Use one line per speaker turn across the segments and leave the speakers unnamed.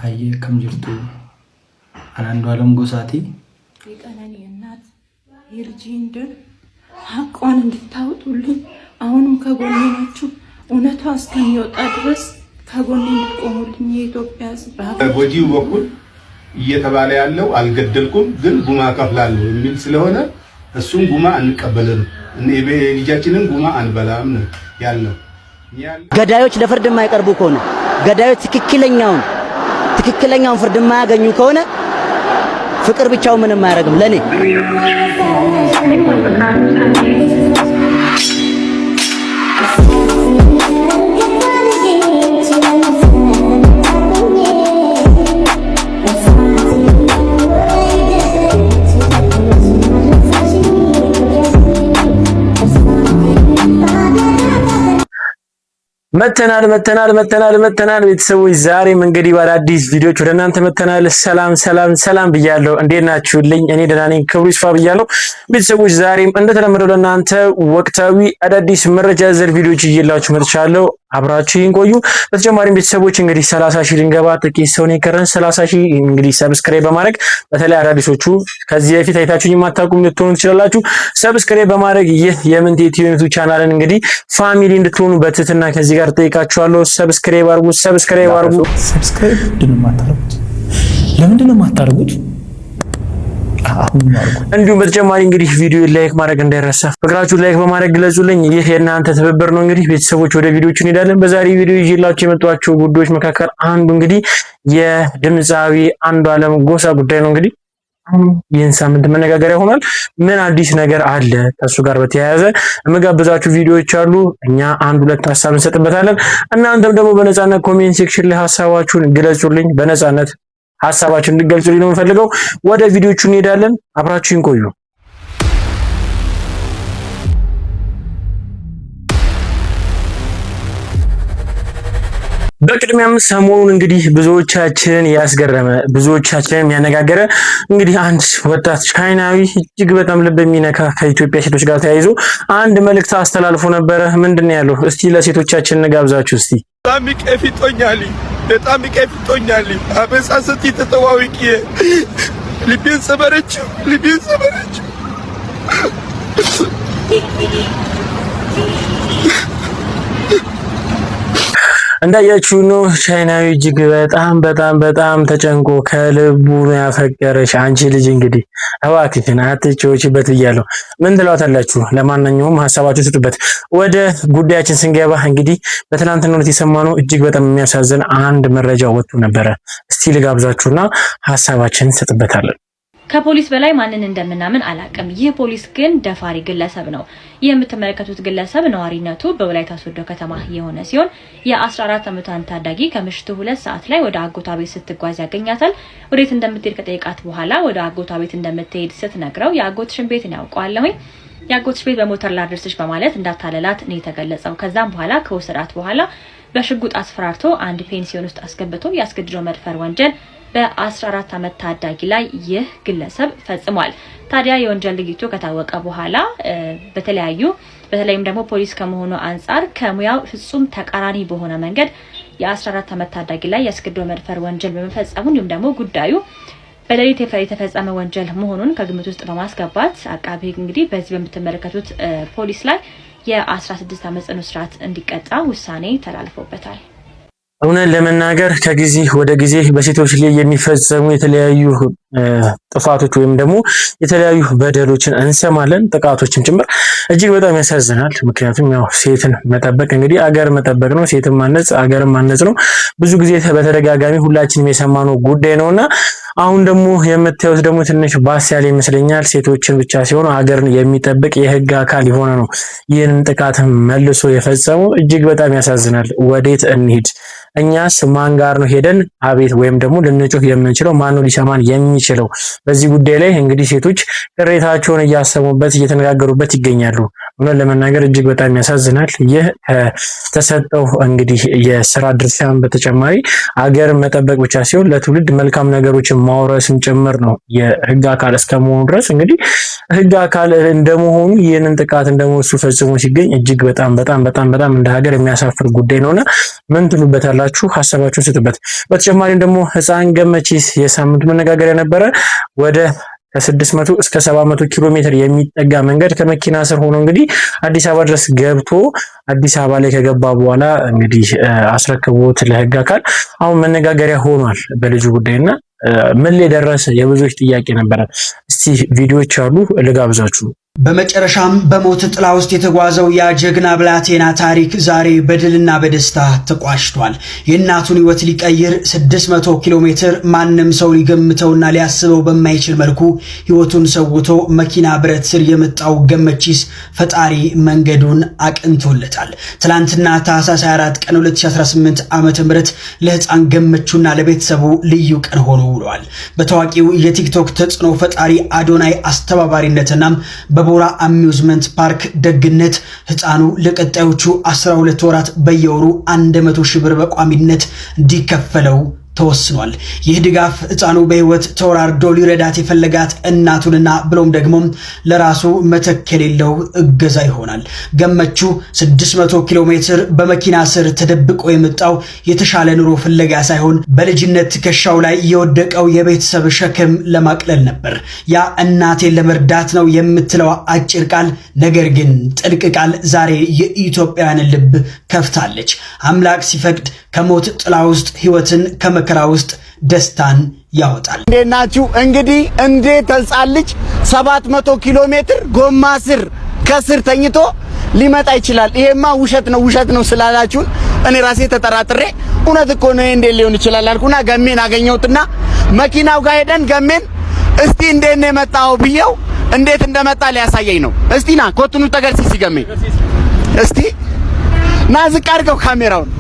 Hayyee, akkam jirtu? Ani Andu'aalem Gosaati.
የቀነኒ እናት የልጄን ደም ሀቋን እንድታወጡልኝ አሁንም ከጎኔ ናችሁ። እውነቷ እስከሚወጣ ድረስ ከጎኔ እንድትቆሙልኝ የኢትዮጵያ ሕዝብ
በጎጂው በኩል እየተባለ ያለው አልገደልኩም ግን ጉማ ከፍላለሁ የሚል ስለሆነ እሱን ጉማ አንቀበልም፣ ልጃችንን ጉማ አንበላም ነው ያልነው።
ገዳዮች ለፍርድ የማይቀርቡ ከሆነ፣ ገዳዮች ትክክለኛውን ፍርድ የማያገኙ ከሆነ ፍቅር ብቻው ምንም አያደርግም ለኔ።
መተናል መተናል መተናል መተናል ቤተሰቦች፣ ዛሬም እንግዲህ በአዳዲስ ቪዲዮዎች ወደ እናንተ መተናል። ሰላም ሰላም ሰላም ብያለሁ። እንዴት ናችሁልኝ? እኔ ደህና ነኝ፣ ክብሩ ይስፋ ብያለሁ። ቤተሰቦች ዛሬም እንደተለመደው ለእናንተ ወቅታዊ አዳዲስ መረጃ ዘር ቪዲዮዎች ይዤላችሁ መጥቻለሁ። አብራችሁኝ ቆዩ። በተጨማሪም ቤተሰቦች እንግዲህ 30 ሺህ ልንገባ ጥቂት ሰው ነው የቀረን። 30 ሺህ እንግዲህ subscribe በማድረግ በተለይ አዳዲሶቹ ከዚህ በፊት አይታችሁኝ የማታውቁ ልትሆኑ ትችላላችሁ። subscribe በማድረግ ይህ የምንቴ ቲዩብ ቻናልን እንግዲህ family እንድትሆኑ በትህትና ከዚህ ጋር ጠይቃችኋለሁ። subscribe አድርጉ፣ subscribe አድርጉ።
subscribe ምንድን ነው የማታደርጉት? ለምንድን ነው የማታደርጉት?
እንዲሁም በተጨማሪ እንግዲህ ቪዲዮ like ማድረግ እንዳይረሳ፣ ፍቅራችሁን like በማድረግ ግለጹልኝ። ይህ የእናንተ ትብብር ነው። እንግዲህ ቤተሰቦች ወደ ቪዲዮቹ እንሄዳለን። በዛሬ ቪዲዮ ይዤላችሁ የመጧቸው ጉዳዮች መካከል አንዱ እንግዲህ የድምፃዊ አንዱዓለም ጎሳ ጉዳይ ነው። እንግዲህ ይህን ሳምንት መነጋገሪያ ሆኗል። ምን አዲስ ነገር አለ? ከእሱ ጋር በተያያዘ የምጋብዛችሁ ቪዲዮዎች አሉ። እኛ አንድ ሁለት ሀሳብ እንሰጥበታለን። እናንተም ደግሞ በነፃነት comment section ላይ ሀሳባችሁን ግለጹልኝ። በነፃነት ሀሳባችሁን እንድገልጹልኝ ነው የምፈልገው። ወደ ቪዲዮቹ እንሄዳለን። አብራችሁን ቆዩ። በቅድሚያም ሰሞኑን እንግዲህ ብዙዎቻችንን ያስገረመ ብዙዎቻችንን ያነጋገረ እንግዲህ አንድ ወጣት ቻይናዊ እጅግ በጣም ልብ የሚነካ ከኢትዮጵያ ሴቶች ጋር ተያይዞ አንድ መልእክት አስተላልፎ ነበረ። ምንድን ነው ያለው? እስቲ ለሴቶቻችን እንጋብዛችሁ። እስቲ
በጣም ይቀፍጦኛል፣ በጣም ይቀፍጦኛል። አበሳሰት ተተዋውቂ ልቤን ሰበረችው፣ ልቤን ሰበረችው።
እንዳያችሁ ነው። ቻይናዊ እጅግ በጣም በጣም በጣም ተጨንቆ ከልቡ ነው ያፈቀረሽ አንቺ ልጅ እንግዲህ እባክሽን አትጫወቺበት ብያለሁ። ምን ትሏታላችሁ? ለማንኛውም ሀሳባችሁ ስጡበት። ወደ ጉዳያችን ስንገባ እንግዲህ በትናንትናው ዕለት የሰማነው እጅግ በጣም የሚያሳዝን አንድ መረጃ ወጥቶ ነበረ። እስቲ ልጋብዛችሁና ሀሳባችንን እንሰጥበታለን።
ከፖሊስ በላይ ማንን እንደምናምን አላቅም። ይህ ፖሊስ ግን ደፋሪ ግለሰብ ነው። ይህ የምትመለከቱት ግለሰብ ነዋሪነቱ በወላይታ ሶዶ ከተማ የሆነ ሲሆን የ14 ዓመቷን ታዳጊ ከምሽቱ 2 ሰዓት ላይ ወደ አጎቷ ቤት ስትጓዝ ያገኛታል። ወዴት እንደምትሄድ ከጠየቃት በኋላ ወደ አጎቷ ቤት እንደምትሄድ ስትነግረው የአጎትሽን ቤት ነው ያውቀዋለሁኝ፣ የአጎትሽ ቤት በሞተር ላድርስሽ በማለት እንዳታለላት ነው የተገለጸው። ከዛም በኋላ ከወሰዳት በኋላ በሽጉጥ አስፈራርቶ አንድ ፔንሲዮን ውስጥ አስገብቶ የአስገድዶ መድፈር ወንጀል በ14 ዓመት ታዳጊ ላይ ይህ ግለሰብ ፈጽሟል። ታዲያ የወንጀል ድርጊቱ ከታወቀ በኋላ በተለያዩ በተለይም ደግሞ ፖሊስ ከመሆኑ አንጻር ከሙያው ፍጹም ተቃራኒ በሆነ መንገድ የ14 ዓመት ታዳጊ ላይ የአስገድዶ መድፈር ወንጀል በመፈጸሙ እንዲሁም ደግሞ ጉዳዩ በሌሊት የተፈጸመ ወንጀል መሆኑን ከግምት ውስጥ በማስገባት አቃቤ ሕግ እንግዲህ በዚህ በምትመለከቱት ፖሊስ ላይ የ16 ዓመት ጽኑ እስራት እንዲቀጣ ውሳኔ ተላልፎበታል።
እውነት ለመናገር ከጊዜ ወደ ጊዜ በሴቶች ላይ የሚፈጸሙ የተለያዩ ጥፋቶች ወይም ደግሞ የተለያዩ በደሎችን እንሰማለን፣ ጥቃቶችን ጭምር እጅግ በጣም ያሳዝናል። ምክንያቱም ያው ሴትን መጠበቅ እንግዲህ አገር መጠበቅ ነው። ሴትን ማነጽ አገርን ማነጽ ነው። ብዙ ጊዜ በተደጋጋሚ ሁላችንም የሰማነው ጉዳይ ነውና አሁን ደግሞ የምታዩት ደግሞ ትንሽ ባስ ያለ ይመስለኛል። ሴቶችን ብቻ ሲሆን ሀገርን የሚጠብቅ የህግ አካል የሆነ ነው ይህንን ጥቃት መልሶ የፈጸመው። እጅግ በጣም ያሳዝናል። ወዴት እንሂድ? እኛስ ማን ጋር ነው ሄደን አቤት ወይም ደግሞ ልንጮህ የምንችለው? ማን ነው ሊሰማን የሚችለው? የሚችለው? በዚህ ጉዳይ ላይ እንግዲህ ሴቶች ቅሬታቸውን እያሰሙበት እየተነጋገሩበት ይገኛሉ። እውነት ለመናገር እጅግ በጣም ያሳዝናል። ይህ ከተሰጠው እንግዲህ የስራ ድርሻን በተጨማሪ አገር መጠበቅ ብቻ ሲሆን ለትውልድ መልካም ነገሮችን ማውረስም ጭምር ነው። የህግ አካል እስከመሆኑ ድረስ እንግዲህ ህግ አካል እንደመሆኑ ይህንን ጥቃት እንደመወሱ ፈጽሞ ሲገኝ እጅግ በጣም በጣም በጣም በጣም እንደ ሀገር የሚያሳፍር ጉዳይ ነውና ምን ትሉበታላችሁ? ሀሳባችሁን ስጡበት። በተጨማሪም ደግሞ ህፃን ገመቺስ የሳምንቱ መነጋገሪያ ነበረ። ወደ ከ600 እስከ 700 ኪሎ ሜትር የሚጠጋ መንገድ ከመኪና ስር ሆኖ እንግዲህ አዲስ አበባ ድረስ ገብቶ አዲስ አበባ ላይ ከገባ በኋላ እንግዲህ አስረክቦት ለህግ አካል አሁን መነጋገሪያ ሆኗል በልጁ ጉዳይና ምን ላይ ደረሰ የብዙዎች ጥያቄ ነበረ። እስቲ ቪዲዮዎች አሉ ልጋብዛችሁ።
በመጨረሻም በሞት ጥላ ውስጥ የተጓዘው ያ ጀግና ብላቴና ታሪክ ዛሬ በድልና በደስታ ተቋጭቷል። የእናቱን ሕይወት ሊቀይር 600 ኪሎ ሜትር ማንም ሰው ሊገምተውና ሊያስበው በማይችል መልኩ ሕይወቱን ሰውቶ መኪና ብረት ስር የመጣው ገመቺስ ፈጣሪ መንገዱን አቅንቶለታል። ትላንትና ታህሳስ 24 ቀን 2018 ዓ.ም ለሕፃን ገመቹና ለቤተሰቡ ልዩ ቀን ሆኖ ውሏል። በታዋቂው የቲክቶክ ተጽዕኖ ፈጣሪ አዶናይ አስተባባሪነትና በቦራ Amusement Park ደግነት ህፃኑ ለቀጣዮቹ 12 ወራት በየወሩ 100 ሺህ ብር በቋሚነት እንዲከፈለው ተወስኗል። ይህ ድጋፍ ህፃኑ በህይወት ተወራርዶ ሊረዳት የፈለጋት እናቱንና ብሎም ደግሞ ለራሱ መተክ የሌለው እገዛ ይሆናል። ገመቹ 600 ኪሎ ሜትር በመኪና ስር ተደብቆ የመጣው የተሻለ ኑሮ ፍለጋ ሳይሆን በልጅነት ትከሻው ላይ የወደቀው የቤተሰብ ሸክም ለማቅለል ነበር። ያ እናቴን ለመርዳት ነው የምትለው አጭር ቃል፣ ነገር ግን ጥልቅ ቃል ዛሬ የኢትዮጵያውያንን ልብ ከፍታለች። አምላክ ሲፈቅድ ከሞት ጥላ ውስጥ ህይወትን፣ ከመከራ ውስጥ ደስታን ያወጣል።
እንዴት ናችሁ? እንግዲህ እንዴት ህፃን ልጅ 700 ኪሎ ሜትር ጎማ ስር ከስር ተኝቶ ሊመጣ ይችላል? ይሄማ ውሸት ነው ውሸት ነው ስላላችሁን እኔ ራሴ ተጠራጥሬ እውነት እኮ ነው እንዴት ሊሆን ይችላል አልኩና ገሜን አገኘሁትና መኪናው ጋር ሄደን ገሜን እስቲ እንዴት ነው የመጣው ብዬው እንዴት እንደመጣ ሊያሳየኝ ነው። እስቲ ና ኮትኑ ተገርሲሲ ገሜ፣ እስቲ ና ዝቅ አድርገው ካሜራውን።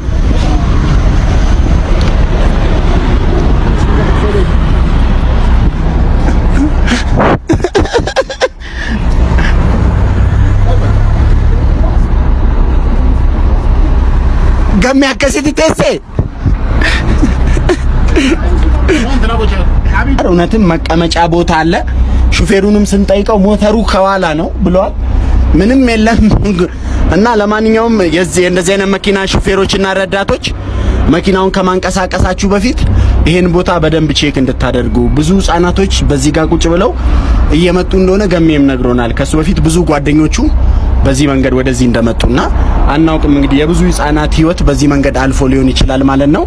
ገሜ akkasitti teesse እውነትም መቀመጫ ቦታ አለ። ሹፌሩንም ስንጠይቀው ሞተሩ ከኋላ ነው ብለዋል። ምንም የለም እና ለማንኛውም የዚህ እንደዚህ አይነት መኪና ሹፌሮችና ረዳቶች መኪናውን ከማንቀሳቀሳችሁ በፊት ይሄን ቦታ በደንብ check እንድታደርጉ። ብዙ ህጻናቶች በዚህ ጋር ቁጭ ብለው እየመጡ እንደሆነ ገሜም ነግሮናል። ከሱ በፊት ብዙ ጓደኞቹ በዚህ መንገድ ወደዚህ እንደመጡና አናውቅም። እንግዲህ የብዙ ህጻናት ህይወት በዚህ መንገድ አልፎ ሊሆን ይችላል ማለት ነው።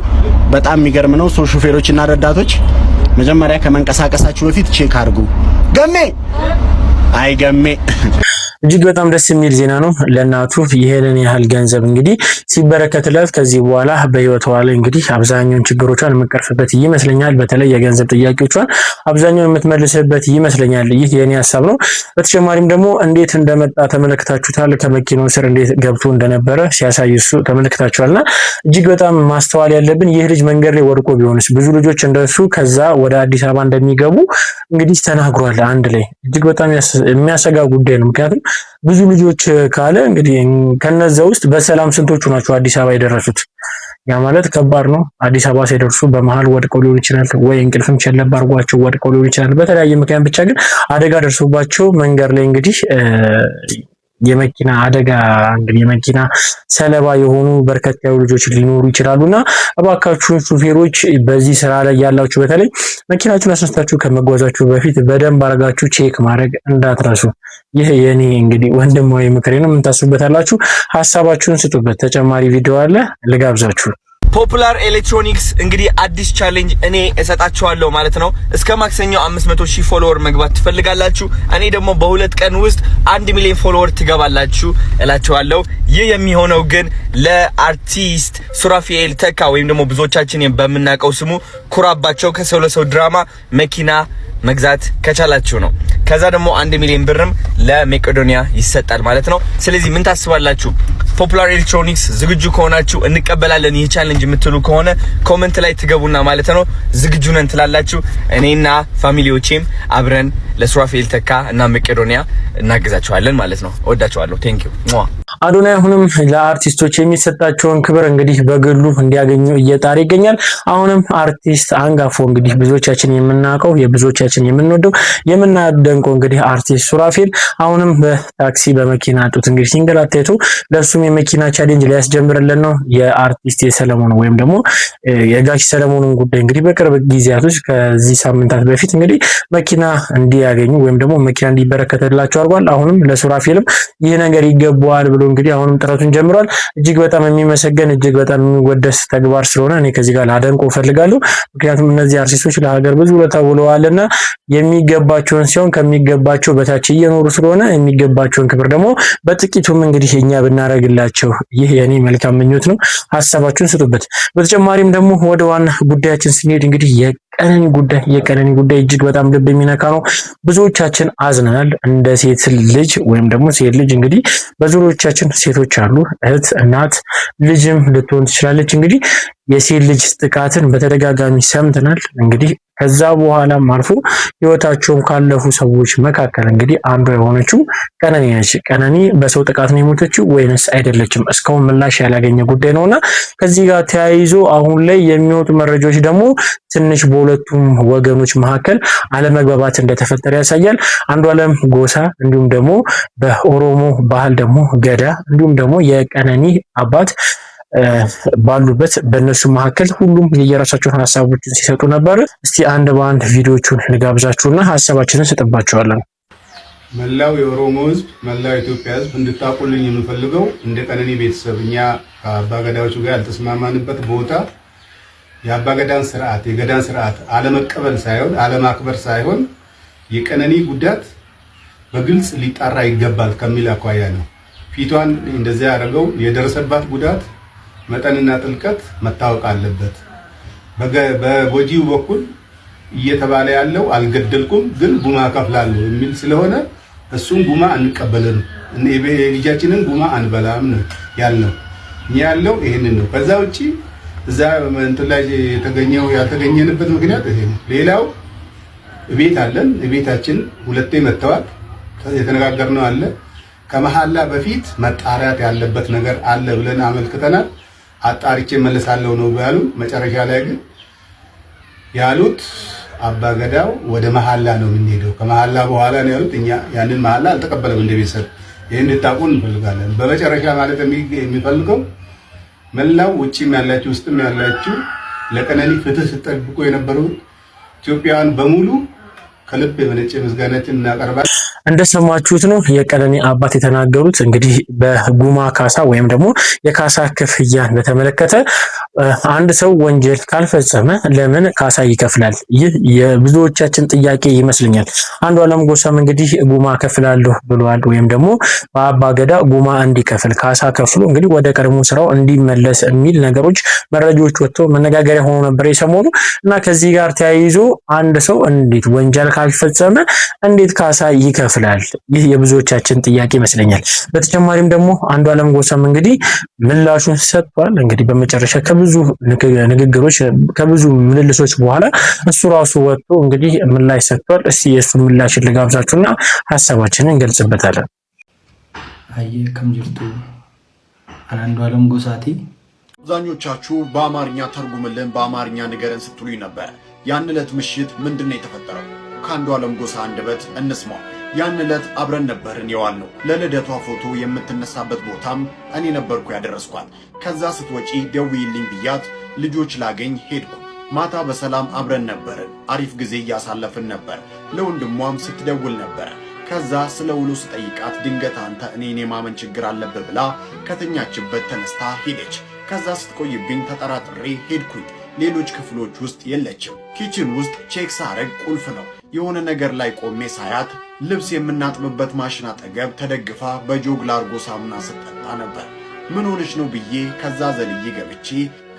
በጣም የሚገርም ነው። ሰው ሹፌሮችና ረዳቶች መጀመሪያ ከመንቀሳቀሳችሁ በፊት check አድርጉ። ገሜ አይ ገሜ።
እጅግ በጣም ደስ የሚል ዜና ነው። ለእናቱ ይህንን ያህል ገንዘብ እንግዲህ ሲበረከትላት ከዚህ በኋላ በህይወቷ ላይ እንግዲህ አብዛኛውን ችግሮቿን የምትቀርፍበት ይመስለኛል። በተለይ የገንዘብ ጥያቄዎቿን አብዛኛውን የምትመልስበት ይመስለኛል። ይህ የኔ ሀሳብ ነው። በተጨማሪም ደግሞ እንዴት እንደመጣ ተመለክታችሁታል። ከመኪናው ስር እንዴት ገብቶ እንደነበረ ሲያሳይ እሱ ተመልክታችኋልና እጅግ በጣም ማስተዋል ያለብን ይህ ልጅ መንገድ ላይ ወድቆ ቢሆንስ ብዙ ልጆች እንደሱ ከዛ ወደ አዲስ አበባ እንደሚገቡ እንግዲህ ተናግሯል። አንድ ላይ እጅግ በጣም የሚያሰጋ ጉዳይ ነው። ምክንያቱም ብዙ ልጆች ካለ እንግዲህ ከነዛ ውስጥ በሰላም ስንቶቹ ናቸው አዲስ አበባ የደረሱት? ያ ማለት ከባድ ነው። አዲስ አበባ ሳይደርሱ በመሀል ወድቀው ሊሆን ይችላል፣ ወይ እንቅልፍም ቸለብ አድርጓቸው ወድቀው ሊሆን ይችላል። በተለያየ ምክንያት ብቻ ግን አደጋ ደርሶባቸው መንገድ ላይ እንግዲህ የመኪና አደጋ እንግዲህ የመኪና ሰለባ የሆኑ በርከት ያሉ ልጆች ሊኖሩ ይችላሉ እና እባካችሁን ሹፌሮች በዚህ ስራ ላይ ያላችሁ በተለይ መኪናችሁን አስነስታችሁ ከመጓዛችሁ በፊት በደንብ አድርጋችሁ check ማድረግ እንዳትረሱ። ይህ የኔ እንግዲህ ወንድማዊ ምክሬ ነው። ምን ታስቡበታላችሁ? ሀሳባችሁን ስጡበት። ተጨማሪ ቪዲዮ አለ ልጋብዛችሁ።
Popular Electronics እንግዲህ አዲስ challenge እኔ እሰጣችኋለሁ ማለት ነው። እስከ ማክሰኞ 500 ሺህ follower መግባት ትፈልጋላችሁ። እኔ ደግሞ በ2 ቀን ውስጥ 1 ሚሊዮን follower ትገባላችሁ እላችኋለሁ። ይህ የሚሆነው ግን ለአርቲስት ሱራፊኤል ተካ ወይም ደግሞ ብዙዎቻችን በምናውቀው ስሙ ኩራባቸው ከሰው ለሰው ድራማ መኪና መግዛት ከቻላችሁ ነው። ከዛ ደግሞ 1 ሚሊዮን ብርም ለሜቄዶኒያ ይሰጣል ማለት ነው። ስለዚህ ምን ታስባላችሁ? Popular Electronics ዝግጁ ከሆናችሁ፣ እንቀበላለን ይህ challenge የምትሉ ከሆነ comment ላይ ትገቡና ማለት ነው ዝግጁ ነን ትላላችሁ። እኔና family ዎቼም አብረን ለሱራፌል ተካ እና መቄዶኒያ እናግዛችኋለን ማለት ነው። እወዳችኋለሁ። Thank you።
አዶናይ አሁንም ለአርቲስቶች የሚሰጣቸውን ክብር እንግዲህ በግሉ እንዲያገኙ እየጣረ ይገኛል። አሁንም አርቲስት አንጋፋው፣ እንግዲህ ብዙዎቻችን የምናውቀው፣ የብዙዎቻችን የምንወደው፣ የምናደንቀው እንግዲህ አርቲስት ሱራፌል አሁንም በታክሲ በመኪና እጦት እንግዲህ ሲንገላታ ለእሱም የመኪና challenge ሊያስጀምርልን ነው። የአርቲስት የሰለሞን ወይም ደግሞ የጋሽ ሰለሞኑን ጉዳይ እንግዲህ በቅርብ ጊዜያቶች ከዚህ ሳምንታት በፊት እንግዲህ መኪና እንዲያገኙ ወይም ደግሞ መኪና እንዲበረከትላቸው አድርጓል። አሁንም ለሱራፌልም ይህ ነገር ይገባዋል ብሎ እንግዲህ አሁንም ጥረቱን ጀምሯል። እጅግ በጣም የሚመሰገን፣ እጅግ በጣም የሚወደስ ተግባር ስለሆነ እኔ ከዚህ ጋር ላደንቀው እፈልጋለሁ። ምክንያቱም እነዚህ አርቲስቶች ለሀገር ብዙ ውለታ ውለዋልና የሚገባቸውን ሲሆን ከሚገባቸው በታች እየኖሩ ስለሆነ የሚገባቸውን ክብር ደግሞ በጥቂቱም እንግዲህ እኛ ብናደርግላቸው ይህ የኔ መልካም ምኞት ነው። ሀሳባችሁን ስጡበት። በተጨማሪም ደግሞ ወደ ዋና ጉዳያችን ስንሄድ እንግዲህ የቀነኒ ጉዳይ እጅግ በጣም ልብ የሚነካ ነው። ብዙዎቻችን አዝነናል። እንደ ሴት ልጅ ወይም ደግሞ ሴት ልጅ እንግዲህ በዙሪያዎቻችን ሴቶች አሉ። እህት፣ እናት፣ ልጅም ልትሆን ትችላለች። እንግዲህ የሴት ልጅ ጥቃትን በተደጋጋሚ ሰምተናል። እንግዲህ ከዛ በኋላም አልፎ ህይወታቸውን ካለፉ ሰዎች መካከል እንግዲህ አንዷ የሆነችው ቀነኒ ነች። ቀነኒ በሰው ጥቃት ነው የሞተችው ወይንስ አይደለችም? እስካሁን ምላሽ ያላገኘ ጉዳይ ነውና ከዚህ ጋር ተያይዞ አሁን ላይ የሚወጡ መረጃዎች ደግሞ ትንሽ በሁለቱም ወገኖች መካከል አለመግባባት እንደተፈጠረ ያሳያል። አንዱዓለም ጎሳ እንዲሁም ደግሞ በኦሮሞ ባህል ደግሞ ገዳ እንዲሁም ደግሞ የቀነኒ አባት ባሉበት በእነሱ መካከል ሁሉም የየራሳቸውን ሀሳቦችን ሲሰጡ ነበር። እስቲ አንድ በአንድ ቪዲዮቹን ልጋብዛችሁና ሀሳባችንን ስጥባቸዋለን።
መላው የኦሮሞ ሕዝብ፣ መላው የኢትዮጵያ ሕዝብ እንድታውቁልኝ የምፈልገው እንደ ቀነኒ ቤተሰብ እኛ ከአባገዳዎቹ ጋር ያልተስማማንበት ቦታ የአባገዳን ስርዓት፣ የገዳን ስርዓት አለመቀበል ሳይሆን፣ አለማክበር ሳይሆን የቀነኒ ጉዳት በግልጽ ሊጣራ ይገባል ከሚል አኳያ ነው። ፊቷን እንደዚያ ያደረገው የደረሰባት ጉዳት መጠንና ጥልቀት መታወቅ አለበት። በጎጂው በኩል እየተባለ ያለው አልገደልኩም ግን ጉማ ከፍላለሁ የሚል ስለሆነ እሱን ጉማ አንቀበልም፣ ልጃችንን ጉማ አንበላም ነው ያልነው። እኛ ያለው ይህንን ነው። ከዛ ውጪ እዛ እንትን ላይ የተገኘው ያልተገኘንበት ምክንያት ይሄ ነው። ሌላው ቤት አለን። ቤታችን ሁለቴ መጥተዋል። የተነጋገርነው አለ። ከመሐላ በፊት መጣራት ያለበት ነገር አለ ብለን አመልክተናል። አጣርቼ መለሳለሁ ነው ያሉ። መጨረሻ ላይ ግን ያሉት አባገዳው ወደ መሐላ ነው የምንሄደው፣ ከመሐላ በኋላ ነው ያሉት። እኛ ያንን መሐላ አልተቀበለም እንደ ቤተሰብ። ይህን እንድታውቁ እንፈልጋለን። በመጨረሻ ማለት የሚፈልገው መላው ውጭም ያላችሁ ውስጥም ያላችሁ ለቀነኒ ፍትህ ስትጠብቁ የነበሩ ኢትዮጵያውያን በሙሉ ከልብ የመነጨ ምስጋናችን እናቀርባለን።
እንደሰማችሁት ነው የቀነኒ አባት የተናገሩት። እንግዲህ በጉማ ካሳ ወይም ደግሞ የካሳ ክፍያን በተመለከተ አንድ ሰው ወንጀል ካልፈጸመ ለምን ካሳ ይከፍላል? ይህ የብዙዎቻችን ጥያቄ ይመስለኛል። አንዱዓለም ጎሳም እንግዲህ ጉማ ከፍላለሁ ብሏል። ወይም ደግሞ በአባ ገዳ ጉማ እንዲከፍል፣ ካሳ ከፍሎ እንግዲህ ወደ ቀድሞ ስራው እንዲመለስ የሚል ነገሮች፣ መረጃዎች ወጥቶ መነጋገሪያ ሆኖ ነበር የሰሞኑ። እና ከዚህ ጋር ተያይዞ አንድ ሰው እንዴት ወንጀል ካልፈጸመ እንዴት ካሳ ይከፍላል? ይህ የብዙዎቻችን ጥያቄ ይመስለኛል። በተጨማሪም ደግሞ አንዱዓለም ጎሳም እንግዲህ ምላሹን ሰጥቷል። እንግዲህ በመጨረሻ ከብዙ ንግግሮች፣ ከብዙ ምልልሶች በኋላ እሱ ራሱ ወጥቶ እንግዲህ ምላሽ ሰጥቷል። እስቲ የእሱ ምላሽን ልጋብዛችሁና ሀሳባችንን እንገልጽበታለን።
Hayyee, akkam jirtu? Ani Andu'aalem Gosaati.
አብዛኞቻችሁ በአማርኛ ተርጉምልን፣ በአማርኛ ንገረን ስትሉኝ ነበር። ያን ዕለት ምሽት ምንድን ነው የተፈጠረው? ከአንዱዓለም ጎሳ አንደበት እንስማው። ያን ዕለት አብረን ነበርን የዋልነው። ለልደቷ ፎቶ የምትነሳበት ቦታም እኔ ነበርኩ ያደረስኳት። ከዛ ስትወጪ ደውዪልኝ ብያት ልጆች ላገኝ ሄድኩ። ማታ በሰላም አብረን ነበርን። አሪፍ ጊዜ እያሳለፍን ነበር። ለወንድሟም ስትደውል ነበረ። ከዛ ስለ ውሎ ስጠይቃት ድንገት አንተ እኔን የማመን ችግር አለብህ ብላ ከተኛችበት ተነስታ ሄደች። ከዛ ስትቆይብኝ ተጠራጥሬ ሄድኩኝ። ሌሎች ክፍሎች ውስጥ የለችም። Kitchen ውስጥ check ሳረግ ቁልፍ ነው። የሆነ ነገር ላይ ቆሜ ሳያት ልብስ የምናጥብበት ማሽን አጠገብ ተደግፋ በጆግ ላርጎ ሳሙና ስትጠጣ ነበር። ምን ሆነች ነው ብዬ ከዛ ዘልዬ ገብቼ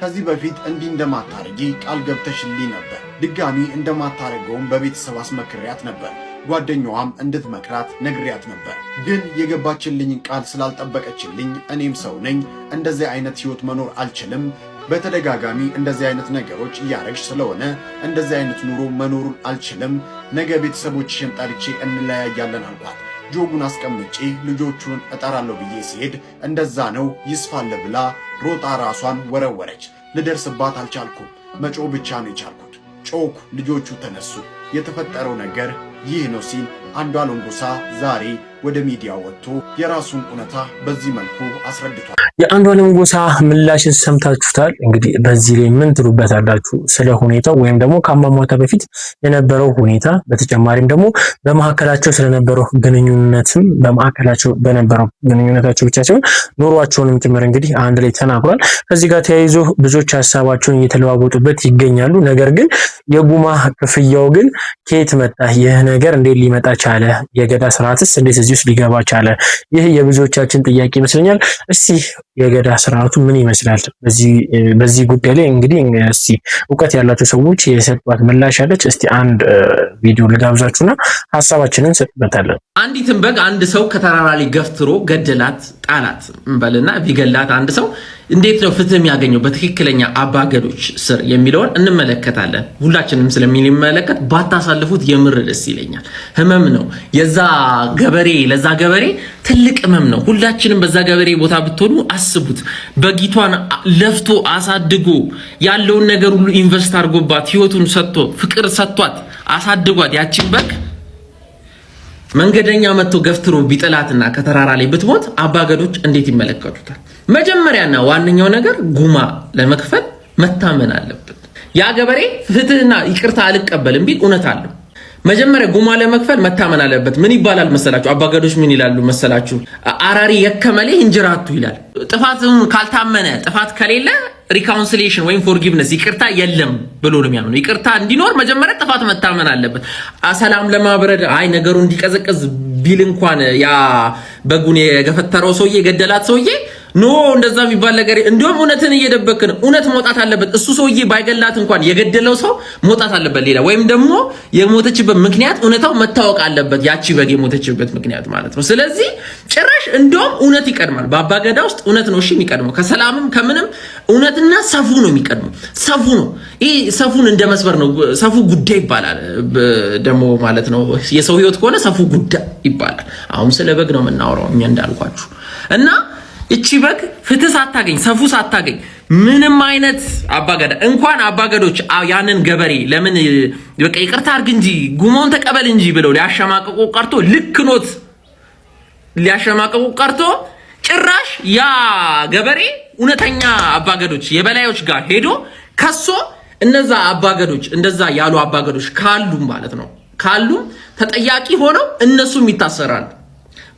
ከዚህ በፊት እንዲህ እንደማታረጊ ቃል ገብተሽልኝ ነበር፣ ድጋሚ እንደማታረገውም በቤተሰብ አስመክሪያት ነበር። ጓደኛዋም እንድትመክራት ነግሪያት ነበር። ግን የገባችልኝን ቃል ስላልጠበቀችልኝ እኔም ሰው ነኝ፣ እንደዚህ አይነት ህይወት መኖር አልችልም። በተደጋጋሚ እንደዚህ አይነት ነገሮች እያረግሽ ስለሆነ እንደዚህ አይነት ኑሮ መኖሩን አልችልም። ነገ ቤተሰቦችሽን ጠርቼ እንለያያለን አልኳት። ጆጉን አስቀምጬ ልጆቹን እጠራለሁ ብዬ ስሄድ እንደዛ ነው ይስፋለ ብላ ሮጣ ራሷን ወረወረች። ልደርስባት አልቻልኩም። መጮህ ብቻ ነው የቻልኩት። ጮኩ፣ ልጆቹ ተነሱ። የተፈጠረው ነገር ይህ ነው ሲል አንዷለም ጎሳ ዛሬ ወደ ሚዲያ ወጥቶ የራሱን እውነታ በዚህ መልኩ አስረድቷል።
የአንዷለም ጎሳ ምላሽን ሰምታችሁታል። እንግዲህ በዚህ ላይ ምን ትሉበታላችሁ? ስለ ሁኔታው ወይም ደግሞ ከአሟሟታ በፊት የነበረው ሁኔታ፣ በተጨማሪም ደግሞ በመካከላቸው ስለነበረው ግንኙነትም፣ በመካከላቸው በነበረው ግንኙነታቸው ብቻ ሳይሆን ኑሯቸውንም ጭምር እንግዲህ አንድ ላይ ተናግሯል። ከዚህ ጋር ተያይዞ ብዙዎች ሀሳባቸውን እየተለዋወጡበት ይገኛሉ። ነገር ግን የጉማ ክፍያው ግን ከየት መጣ? ይህ ነገር እንዴት ሊመጣ ቻለ? የገዳ ስርዓትስ እንዴት እዚህ ውስጥ ሊገባ ቻለ? ይህ የብዙዎቻችን ጥያቄ ይመስለኛል። እስቲ የገዳ ስርዓቱ ምን ይመስላል? በዚህ ጉዳይ ላይ እንግዲህ እስቲ እውቀት ያላቸው ሰዎች የሰጧት ምላሽ አለች። እስቲ አንድ ቪዲዮ ልጋብዛችሁና ሀሳባችንን እንሰጥበታለን።
አንዲትን በግ አንድ ሰው ከተራራ ላይ ገፍትሮ ገደላት፣ ጣላት እንበልና ቢገላት አንድ ሰው እንዴት ነው ፍትህ የሚያገኘው በትክክለኛ አባገዶች ስር የሚለውን እንመለከታለን። ሁላችንም ስለሚመለከት ባታሳልፉት የምር ደስ ይለኛል። ህመም ነው የዛ ገበሬ፣ ለዛ ገበሬ ትልቅ ህመም ነው። ሁላችንም በዛ ገበሬ ቦታ ብትሆኑ አስቡት። በጊቷን ለፍቶ አሳድጎ ያለውን ነገር ሁሉ invest አድርጎባት፣ ህይወቱን ሰጥቶ፣ ፍቅር ሰጥቷት አሳድጓት ያችን በግ መንገደኛ መጥቶ ገፍትሮ ቢጥላትና ከተራራ ላይ ብትሞት አባገዶች እንዴት ይመለከቱታል? መጀመሪያና ዋነኛው ነገር ጉማ ለመክፈል መታመን አለበት። ያ ገበሬ ፍትህና ይቅርታ አልቀበልም ቢል እውነት አለው። መጀመሪያ ጉማ ለመክፈል መታመን አለበት። ምን ይባላል መሰላችሁ? አባገዶች ምን ይላሉ መሰላችሁ? Araarri yakka malee hin jiraatu ይላል። ጥፋትም ካልታመነ፣ ጥፋት ከሌለ reconciliation ወይም forgiveness፣ ይቅርታ የለም ብሎ ነው የሚያምነው። ይቅርታ እንዲኖር መጀመሪያ ጥፋት መታመን አለበት። ሰላም ለማብረድ፣ አይ ነገሩ እንዲቀዘቅዝ ቢል እንኳን ያ በጉን የገፈተረው ሰውዬ፣ የገደላት ሰውዬ፣ no፣ እንደዛ የሚባል ነገር፣ እንዲሁም እውነትን እየደበክ ነው። እውነት መውጣት አለበት። እሱ ሰውዬ ባይገላት እንኳን የገደለው ሰው መውጣት አለበት። ሌላ ወይም ደግሞ የሞተችበት ምክንያት እውነታው መታወቅ አለበት። ያቺ በግ የሞተችበት ምክንያት ማለት ነው። ስለዚህ ጭራሽ እንዲሁም እውነት ይቀድማል። በአባገዳ ውስጥ እውነት ነው እሺ የሚቀድመው፣ ከሰላምም ከምንም እውነትና ሰፉ ነው የሚቀድመው። ሰፉ ነው። ይህ ሰፉን እንደ መስበር ነው። Safuu guddaa ይባላል ደግሞ ማለት ነው። የሰው ህይወት ከሆነ safuu guddaa ይባላል። አሁን ስለ በግ ነው የምናወራው እኛ እንዳልኳችሁ። እና እቺ በግ ፍትህ ሳታገኝ፣ ሰፉ ሳታገኝ፣ ምንም አይነት አባገዳ እንኳን አባገዶች ያንን ገበሬ ለምን በቃ ይቅርታ አድርግ እንጂ፣ ጉማውን ተቀበል እንጂ ብለው ሊያሸማቅቁ ቀርቶ፣ ልክ ኖት ሊያሸማቅቁ ቀርቶ፣ ጭራሽ ያ ገበሬ እውነተኛ አባገዶች የበላዮች ጋር ሄዶ ከሶ እነዛ አባገዶች፣ እንደዛ ያሉ አባገዶች ካሉም ማለት ነው፣ ካሉም ተጠያቂ ሆነው እነሱም ይታሰራሉ።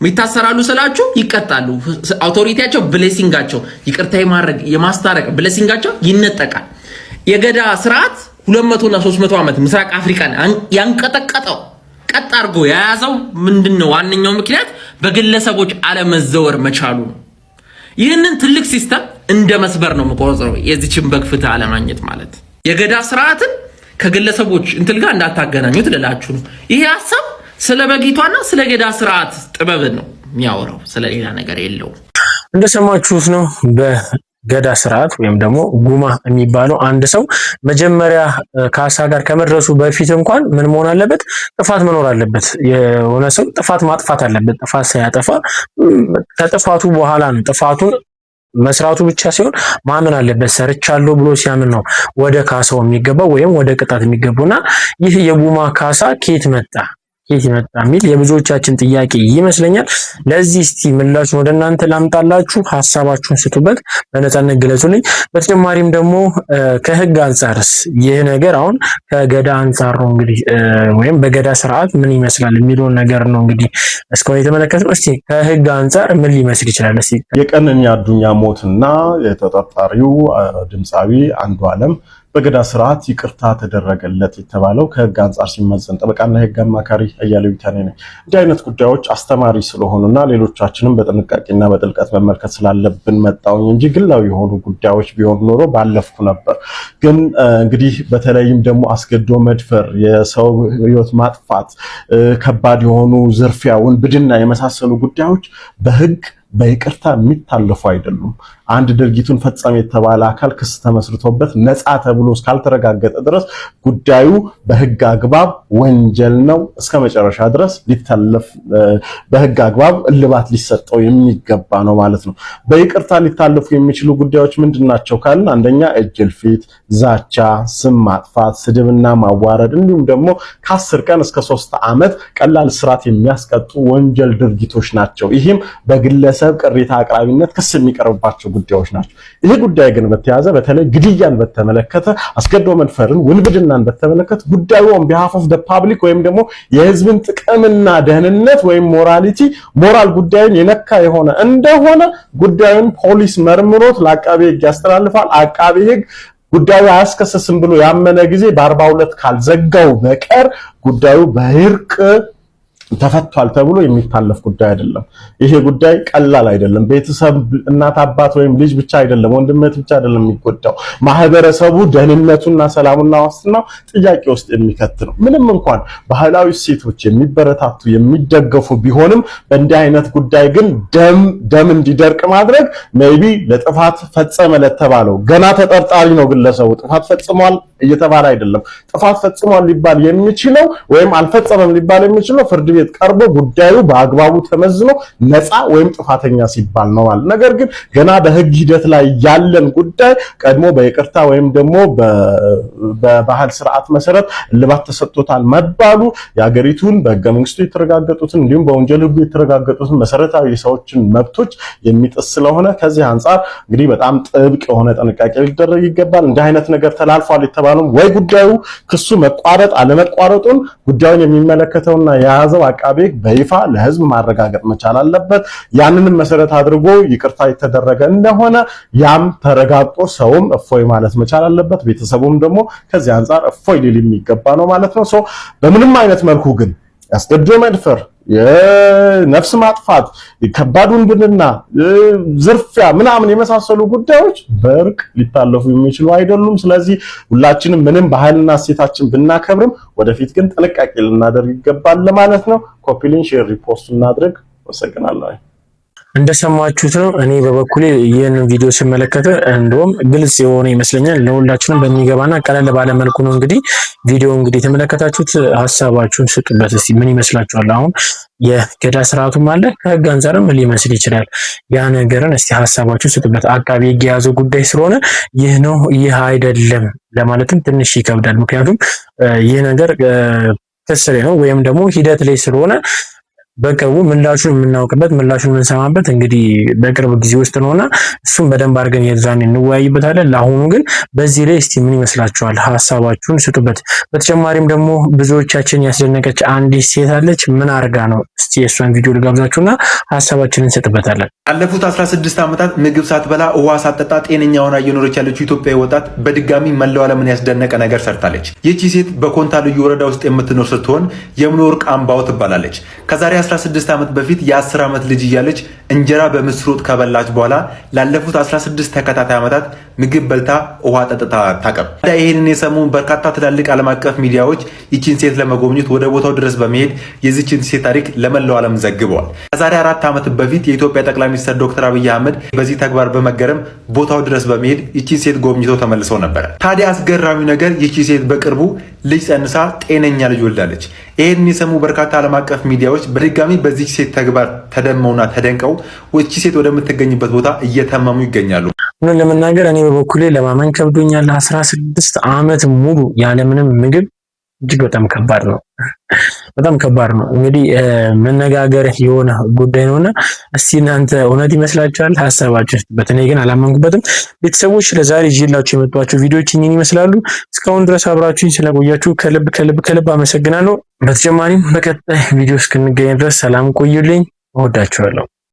ይታሰራሉ ስላችሁ ይቀጣሉ። Authority ያቸው፣ blessing ኣቸው፣ ይቅርታ የማድረግ የማስታረቅ blessing ኣቸው ይነጠቃል። የገዳ ስርዓት 200 እና 300 ዓመት ምስራቅ አፍሪካን ያንቀጠቀጠው፣ ቀጥ አድርጎ የያዘው ምንድን ነው? ዋነኛው ምክንያት በግለሰቦች አለመዘወር መቻሉ ነው። ይህንን ትልቅ system እንደ መስበር ነው የምቆጥረው። የዚችን በግ ፍትህ አለማግኘት ማለት የገዳ ስርዓትን ከግለሰቦች እንትን ጋር እንዳታገናኙት ልላችሁ ነው። ይሄ ሀሳብ ስለ በጊቷና ስለ ገዳ ስርዓት ጥበብን ነው የሚያወራው፣ ስለ ሌላ ነገር የለውም።
እንደሰማችሁት ነው። በገዳ ስርዓት ወይም ደግሞ ጉማ የሚባለው አንድ ሰው መጀመሪያ ካሳ ጋር ከመድረሱ በፊት እንኳን ምን መሆን አለበት? ጥፋት መኖር አለበት። የሆነ ሰው ጥፋት ማጥፋት አለበት። ጥፋት ሳያጠፋ፣ ከጥፋቱ በኋላ ነው፣ ጥፋቱን መስራቱ ብቻ ሳይሆን ማመን አለበት። ሰርቻለሁ ብሎ ሲያምን ነው ወደ ካሳው የሚገባው ወይም ወደ ቅጣት የሚገባውና ይህ የጉማ ካሳ ከየት መጣ፣ ከየት መጣ የሚል የብዙዎቻችን ጥያቄ ይመስለኛል። ለዚህ እስቲ ምላሹን ወደ እናንተ ላምጣላችሁ፣ ሀሳባችሁን ስጡበት፣ በነፃነት ግለጹልኝ። በተጨማሪም ደግሞ ከህግ አንጻርስ ይህ ነገር፣ አሁን ከገዳ አንጻር ነው እንግዲህ ወይም በገዳ ስርዓት ምን ይመስላል የሚለውን ነገር ነው እንግዲህ እስካሁን የተመለከትነው። እስቲ ከህግ አንጻር ምን ሊመስል ይችላል? እስቲ
የቀነኒ አዱኛ ሞትና የተጠርጣሪው ድምፃዊ አንዱዓለም በገዳ ስርዓት ይቅርታ ተደረገለት የተባለው ከህግ አንጻር ሲመዘን፣ ጠበቃና የህግ አማካሪ አያሌው ቢታኔ ነኝ። እንዲህ አይነት ጉዳዮች አስተማሪ ስለሆኑና ሌሎቻችንም በጥንቃቄና በጥልቀት መመልከት ስላለብን መጣውኝ እንጂ ግላዊ የሆኑ ጉዳዮች ቢሆን ኖሮ ባለፍኩ ነበር። ግን እንግዲህ በተለይም ደግሞ አስገድዶ መድፈር፣ የሰው ህይወት ማጥፋት፣ ከባድ የሆኑ ዝርፊያ፣ ውንብድና የመሳሰሉ ጉዳዮች በህግ በይቅርታ የሚታለፉ አይደሉም። አንድ ድርጊቱን ፈጸመ የተባለ አካል ክስ ተመስርቶበት ነፃ ተብሎ እስካልተረጋገጠ ድረስ ጉዳዩ በህግ አግባብ ወንጀል ነው፣ እስከ መጨረሻ ድረስ ሊታለፍ በህግ አግባብ እልባት ሊሰጠው የሚገባ ነው ማለት ነው። በይቅርታ ሊታለፉ የሚችሉ ጉዳዮች ምንድን ናቸው ካልን፣ አንደኛ እጅ እልፊት፣ ዛቻ፣ ስም ማጥፋት፣ ስድብና ማዋረድ እንዲሁም ደግሞ ከ10 ቀን እስከ 3 ዓመት ቀላል እስራት የሚያስቀጡ ወንጀል ድርጊቶች ናቸው። ይህም በግለሰብ ቅሬታ አቅራቢነት ክስ የሚቀርብባቸው ጉዳዮች ናቸው። ይህ ጉዳይ ግን በተያዘ በተለይ ግድያን በተመለከተ፣ አስገድዶ መድፈርን፣ ውንብድናን በተመለከተ ጉዳዩ on behalf of the public ወይም ደግሞ የህዝብን ጥቅምና ደህንነት ወይም morality ሞራል ጉዳዩን የነካ የሆነ እንደሆነ ጉዳዩን ፖሊስ መርምሮት ለአቃቤ ህግ ያስተላልፋል። አቃቤ ህግ ጉዳዩ አያስከሰስም ብሎ ያመነ ጊዜ በ42 ካልዘጋው በቀር ጉዳዩ በእርቅ ተፈቷል ተብሎ የሚታለፍ ጉዳይ አይደለም። ይሄ ጉዳይ ቀላል አይደለም። ቤተሰብ፣ እናት አባት ወይም ልጅ ብቻ አይደለም፣ ወንድም እህት ብቻ አይደለም የሚጎዳው። ማህበረሰቡ ደህንነቱና ሰላሙና ዋስትናው ጥያቄ ውስጥ የሚከት ነው። ምንም እንኳን ባህላዊ እሴቶች የሚበረታቱ የሚደገፉ ቢሆንም በእንዲህ አይነት ጉዳይ ግን ደም ደም እንዲደርቅ ማድረግ maybe ለጥፋት ፈጸመ ለተባለው፣ ገና ተጠርጣሪ ነው ግለሰቡ፣ ጥፋት ፈጽሟል እየተባለ አይደለም። ጥፋት ፈጽሟል ሊባል የሚችለው ወይም አልፈጸመም ሊባል የሚችለው ፍርድ ቤት ቀርቦ ጉዳዩ በአግባቡ ተመዝኖ ነፃ ወይም ጥፋተኛ ሲባል ነው ማለት። ነገር ግን ገና በህግ ሂደት ላይ ያለን ጉዳይ ቀድሞ በይቅርታ ወይም ደግሞ በባህል ስርዓት መሰረት እልባት ተሰጥቶታል መባሉ የሀገሪቱን በህገ መንግስቱ የተረጋገጡትን እንዲሁም በወንጀል ህጉ የተረጋገጡትን መሰረታዊ የሰዎችን መብቶች የሚጥስ ስለሆነ ከዚህ አንጻር እንግዲህ በጣም ጥብቅ የሆነ ጥንቃቄ ሊደረግ ይገባል። እንዲህ አይነት ነገር ተላልፏል የተባለው ወይ ጉዳዩ ክሱ መቋረጥ አለመቋረጡን ጉዳዩን የሚመለከተውና የያዘው አቃቤ ሕግ በይፋ ለህዝብ ማረጋገጥ መቻል አለበት። ያንንም መሰረት አድርጎ ይቅርታ የተደረገ እንደሆነ ያም ተረጋግጦ ሰውም እፎይ ማለት መቻል አለበት። ቤተሰቡም ደግሞ ከዚህ አንጻር እፎይ ሊል የሚገባ ነው ማለት ነው። So በምንም አይነት መልኩ ግን አስገድዶ መድፈር፣ የነፍስ ማጥፋት፣ ከባድ ውንብድና፣ ዝርፊያ ምናምን የመሳሰሉ ጉዳዮች በእርቅ ሊታለፉ የሚችሉ አይደሉም። ስለዚህ ሁላችንም ምንም ባህልና እሴታችን ብናከብርም ወደፊት ግን ጥንቃቄ ልናደርግ ይገባል ለማለት ነው። Copy link፣ share፣ repost እናድርግ። አመሰግናለሁ።
እንደሰማችሁት ነው። እኔ በበኩሌ ይህንን ቪዲዮ ስመለከት እንደውም ግልጽ የሆነ ይመስለኛል፣ ለሁላችንም በሚገባና ቀለል ባለ መልኩ ነው። እንግዲህ ቪዲዮ እንግዲህ የተመለከታችሁት ሀሳባችሁን ስጡበት እስቲ፣ ምን ይመስላችኋል? አሁን የገዳ ስርዓቱም አለ፣ ከህግ አንጻርም ሊመስል ይችላል። ያ ነገርን እስቲ ሀሳባችሁን ስጡበት። አቃቤ ሕግ የያዘው ጉዳይ ስለሆነ ይህ ነው ይህ አይደለም ለማለትም ትንሽ ይከብዳል። ምክንያቱም ይህ ነገር ክስ ላይ ነው ወይም ደግሞ ሂደት ላይ ስለሆነ በቅርቡ ምላሹን የምናውቅበት፣ ምላሹን የምንሰማበት እንግዲህ በቅርብ ጊዜ ውስጥ ነውና እሱም በደንብ አድርገን የዛኔ እንወያይበታለን። ለአሁኑ ግን በዚህ ላይ እስቲ ምን ይመስላችኋል? ሀሳባችሁን ስጡበት። በተጨማሪም ደግሞ ብዙዎቻችን ያስደነቀች አንዲት ሴት አለች። ምን አርጋ ነው? እስቲ የእሷን ቪዲዮ ልጋብዛችሁና ሀሳባችንን እንሰጥበታለን።
ላለፉት 16 ዓመታት ምግብ ሳትበላ ውሃ ሳትጠጣ ጤነኛ ሆና እየኖረች ያለችው ኢትዮጵያዊ ወጣት በድጋሚ መላው ዓለምን ያስደነቀ ነገር ሰርታለች። ይህቺ ሴት በኮንታ ልዩ ወረዳ ውስጥ የምትኖር ስትሆን የሙሉወርቅ አምባው ትባላለች። ከዛሬ 16 ዓመት በፊት የ10 ዓመት ልጅ እያለች እንጀራ በምስር ወጥ ከበላች በኋላ ላለፉት 16 ተከታታይ ዓመታት ምግብ በልታ ውሃ ጠጥታ አታውቅም። ይህንን የሰሙ በርካታ ትላልቅ ዓለም አቀፍ ሚዲያዎች ይቺን ሴት ለመጎብኘት ወደ ቦታው ድረስ በመሄድ የዚችን ሴት ታሪክ ለመላው ዓለም ዘግበዋል። ከዛሬ 4 ዓመት በፊት የኢትዮጵያ ጠቅላይ ሚኒስትር ዶክተር አብይ አህመድ በዚህ ተግባር በመገረም ቦታው ድረስ በመሄድ ይቺን ሴት ጎብኝተው ተመልሰው ነበረ። ታዲያ አስገራሚው ነገር ይቺ ሴት በቅርቡ ልጅ ጸንሳ ጤነኛ ልጅ ወልዳለች። ይህን የሰሙ በርካታ ዓለም አቀፍ ሚዲያዎች በድጋሚ በዚች ሴት ተግባር ተደመውና ተደንቀው ይቺ ሴት ወደምትገኝበት ቦታ እየተመሙ ይገኛሉ።
እውነት ለመናገር እኔ በበኩሌ ለማመን ከብዶኛል። 16 ዓመት ሙሉ ያለምንም ምግብ እጅግ በጣም ከባድ ነው። በጣም ከባድ ነው። እንግዲህ መነጋገር የሆነ ጉዳይ ነውና እስቲ እናንተ እውነት ይመስላችኋል? ሀሳባችሁን ስጡበት። እኔ ግን አላመንኩበትም። ቤተሰቦች፣ ለዛሬ ይዤላችሁ የመጣኋቸው ቪዲዮዎች እኚህን ይመስላሉ። እስካሁን ድረስ አብራችሁኝ ስለቆያችሁ ከልብ ከልብ ከልብ አመሰግናለሁ። በተጨማሪም በቀጣይ ቪዲዮ እስክንገናኝ ድረስ ሰላም ቆዩልኝ። እወዳችኋለሁ።